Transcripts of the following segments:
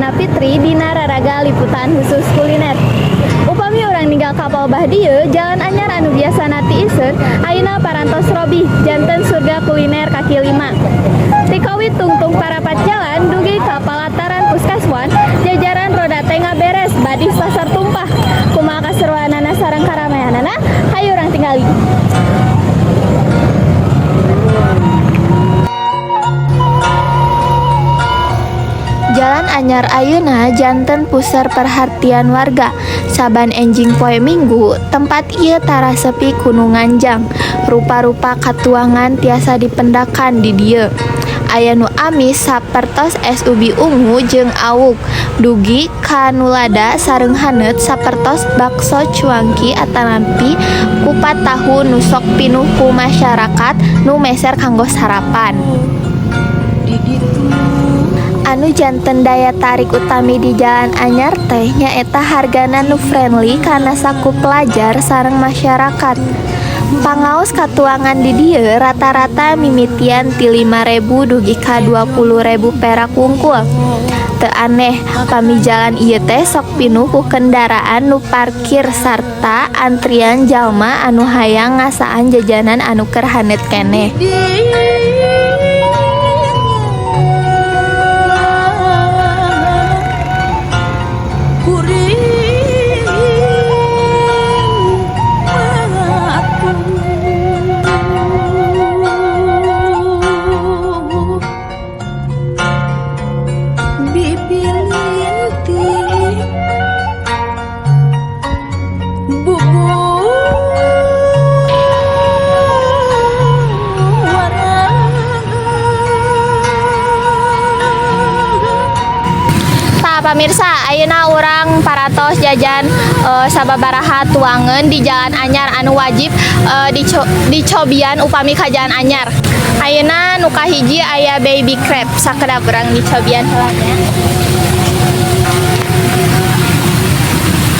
Diana Fitri dina raraga liputan khusus kuliner. Upami urang ninggal ka palebah dieu, Jalan Anyar anu biasana tiiseun, ayeuna parantos robih janten surga kuliner kaki lima. Ti kawit tungtung parapat jalan dugi ka palataran Puskeswan, jajaran roda teh ngaberes badis pasar tumpah. Kumaha kaseruanana sareng karameanana? Hayu urang tingali. Jalan Anyar ayeuna janten puseur perhatian warga. Saban enjing poe Minggu, tempat ieu tara sepi ku nu nganjang. Rupa-rupa katuangan tiasa dipendakan di dieu. Aya nu amis sapertos es ubi ungu jeung awug, dugi ka nu lada sareng haneut sapertos bakso cuanki atanapi kupat tahu nu sok pinuh ku masyarakat nu meser kanggo sarapan. Anu janten daya tarik utami di Jalan Anyar teh nyaeta hargana nu friendly kana saku pelajar sareng masyarakat. Pangaos katuangan di dieu rata-rata mimitian ti 5.000 dugi ka 20.000 perak wungkul. Teu aneh pami jalan ieu teh sok pinuh ku kendaraan nu parkir sarta antrian jalma anu hayang ngasaan jajanan anu keur haneut keneh. Tah, pamirsa, ayeuna urang parantos jajan sababaraha tuangan di Jalan Anyar anu wajib dicobian upami ka Jalan Anyar. Ayeuna nu kahiji aya baby crab, sakedap urang dicobian heula nya.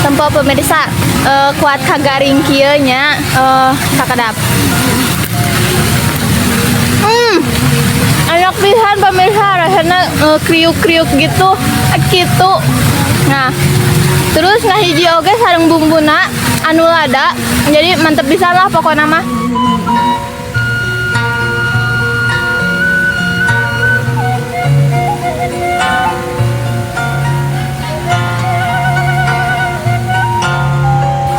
Tempo, pemirsa, kuat kagaring kieu nya, sakedap. Enak pisan, pemirsa, rasanya kriuk-kriuk gitu, gitu. Nah, terus ngahiji oge sareng bumbuna anu lada, jadi mantep pisan lah pokoknya mah.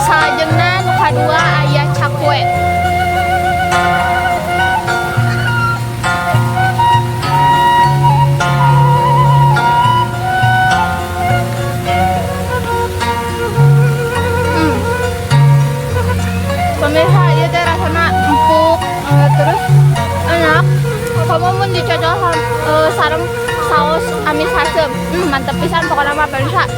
Salajengna nu kadua aya cakwe. Pemirsa, ieu teh rasana empuk, terus enak. Komo mun dicocol sareng saus amis haseum. Mantep pisan pokoknya mah, pemirsa.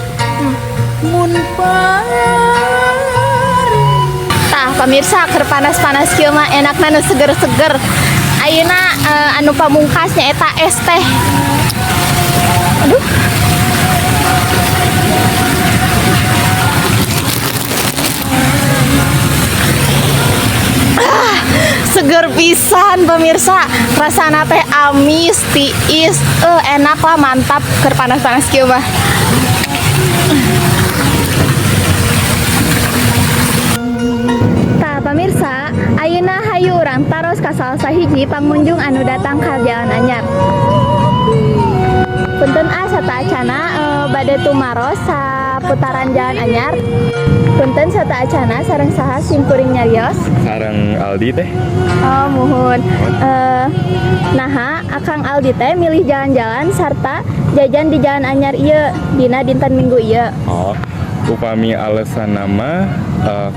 Tah, pemirsa, keur panas-panas kieu mah enakna nu seger-seger. Ayeuna anu pamungkas nyaeta es teh. Aduh. Ah, seger pisan, pemirsa. Rasana teh amis, tiis, enak lah, mantap keur panas-panas kieu mah. Tah, pamirsa, ayeuna hayu urang taros ka salah sahiji pangunjung anu datang ka Jalan Anyar. Punten ah, sataacana bade tumaros saputaran Jalan Anyar. Punten, sataacana sareng saha simkuring nyarios? Sareng Aldi, Teh. Oh, muhun. Naha Akang Aldi teh milih jalan-jalan sarta jajan di Jalan Anyar ieu dina dinten Minggu ieu? Oh, upami alasanna mah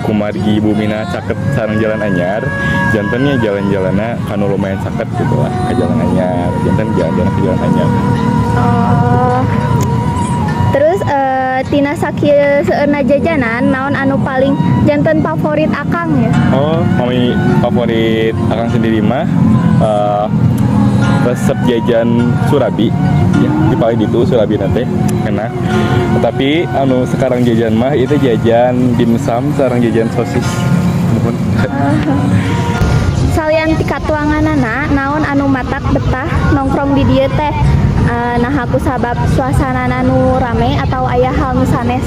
kumargi bumina caket sareng Jalan Anyar, janten nya jalan-jalanna kanu lumayan caket gitu lah ke Jalan Anyar, janten jalan-jalan ke Jalan Anyar. Oh. Terus tina sakieu seueurna jajanan, naon anu paling janten favorit Akang ya? Oh, pami favorit Akang sendiri mah resep jajan surabi ya, di paling itu surabi nanti enak. Tapi anu sekarang jajan mah itu jajan dimsum sareng jajan sosis. Muhun. Salian ti katuanganana, naon anu matak betah nongkrong di dieu teh? Nah, ku sabab suasana nu rame atau aya hal nu sanes?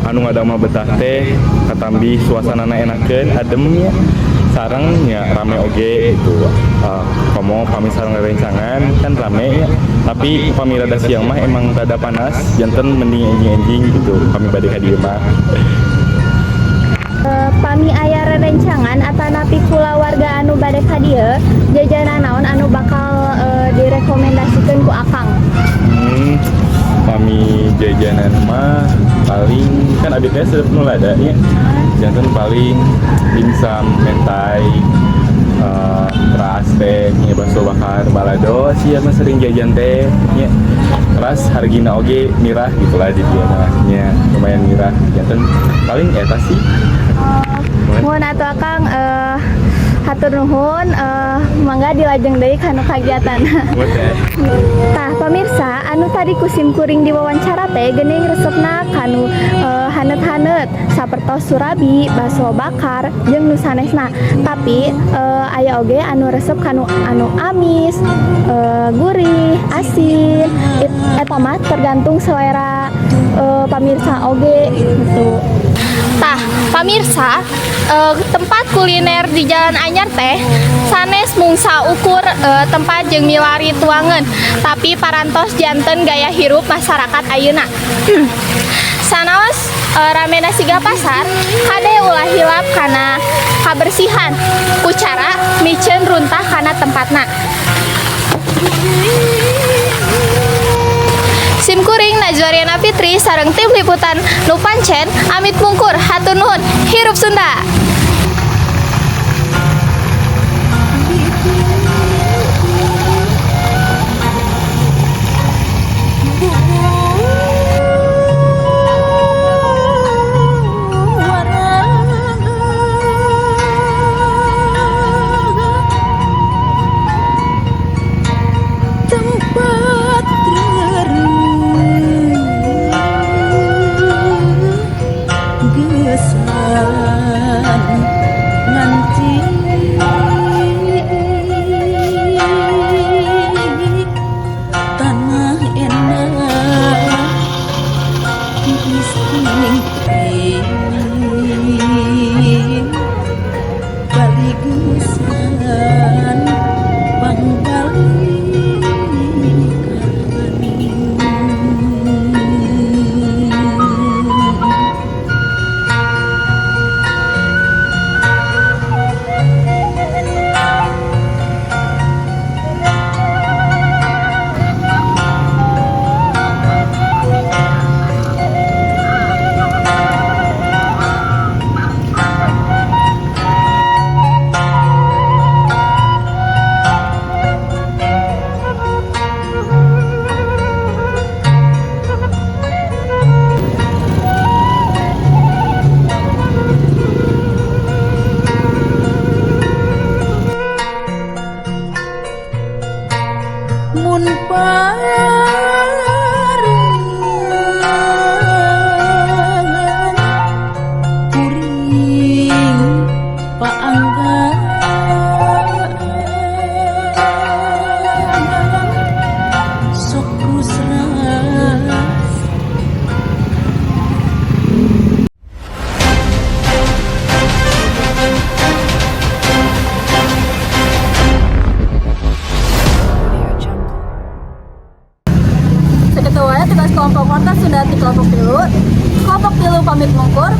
Anu ngadamel betah teh katambi suasanana enakeun, adem ya, sareng ya rame oge gitu. Komo pami sareng rerencangan kan rame ya, tapi pami rada siang mah emang rada panas, janten mending enjing-enjing gitu pami bade ka dieu mah. Pami aya rerencangan atanapi kulawarga anu bade ka dieu, jajanan naon anu bakal direkomendasikeun ku Akang? Pami jajanan mah paling kan abi teh resep nu lada nya, janten paling dimsum mentai, teras teh nya bakso bakar balado sih mah sering jajan teh nya. Teras hargina oge mirah gitu lah di dieu mah nya, lumayan mirah, janten paling eta sih. Muhun atuh Akang, hatur nuhun, mangga dilajeng deui kana kagiatan. Muhun teh. Tah pamirsa, anu tadi ku sim kuring diwawancara teh geuning resepna kanu haneut-haneut sapertos surabi, bakso bakar jeung nu sanesna. Tapi aya oge anu resep kanu anu amis, gurih, asin. Eta mah tergantung selera pamirsa oge gitu. Tah, pamirsa, tempat kuliner di Jalan Anyar teh sanes mung saukur tempat jeung milari tuangan, tapi parantos janten gaya hirup masyarakat ayeuna. Sanaos ramena siga pasar, kade ulah hilap kana kabersihan ku cara miceun runtah kana tempatna. Sim kuring Najwariana Fitri sareng tim liputan Nu Pancen amit mungkur, hatur nuhun, hirup Sunda. Tempat gesan nganti tanah enak disingking baligusan pangbalikan. Mun parengan kuring paanggaan sok rusras. Sakitu wae tugas kelompok Warta Sunda ti kelompok 3. Kelompok 3 pamit mungkur.